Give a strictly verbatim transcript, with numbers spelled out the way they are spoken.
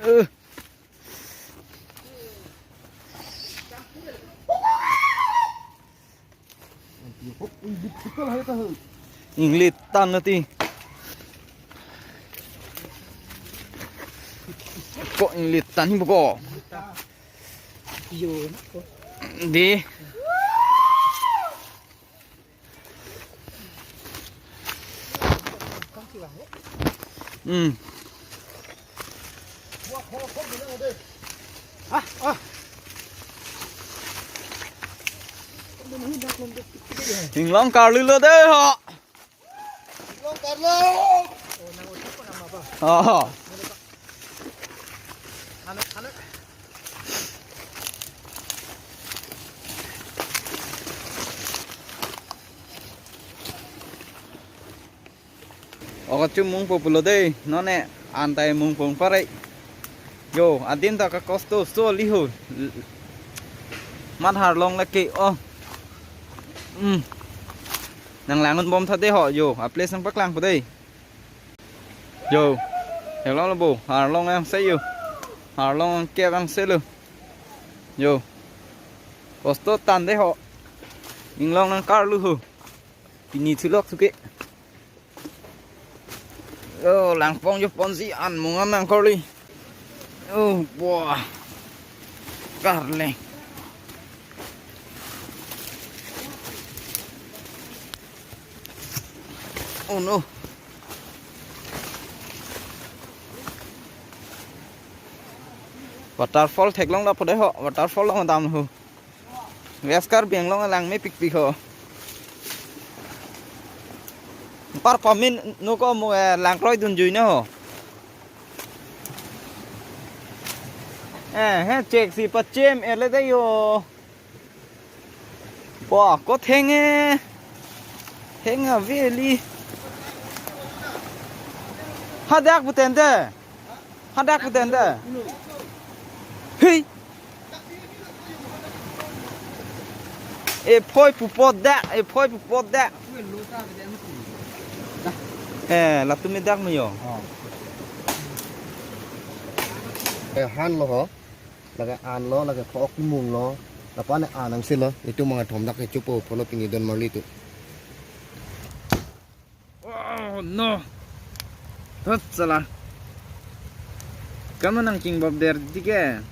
Eh. Inglit tan nati. Ko inglit tan hi boko. Di. Hmm. Ah, ah. Inglong karlulo de ho. Inglong karlo. Oh. Oke, chumung populo dei, none antai mung pung pare. Yo, adin ta ka kosto so liho. Mat harlong lake, oh. Hmm. Nang langun bom tha dei ho, yo, a place nang paklang po dei. Yo. Hello lo bo, harlong angse yo. Harlong angke angse lo. Yo. Kosto tan dei ho. Inglong nang karlu ho. Pini thulok thuke. Yo, langpong jo ponsi an mung an nang karli. Oh, buah. Karle. Oh no. Waterfall theklong lapu dei ho. Waterfall long dam ho. West Karbi Anglong lang mepikpik ho. Par komin nuko mo, eh, langkroi dunjui na ho. Eh, he chek si pachem ele dei yo. Wah, ko theng eh. Theng a veli. Hadak puten de. Hadak puten de. Hei. E phoi pupot da, e phoi pupot da. Eh, latum me dak me yo. Eh, han lo ho. Lake an lo, lake phok mung lo. Lapu an an angse lo. Itum mangathom dak kechupo pulo pini don marli tu. Oh no. Thot sala. Kamu nang king bob der dike.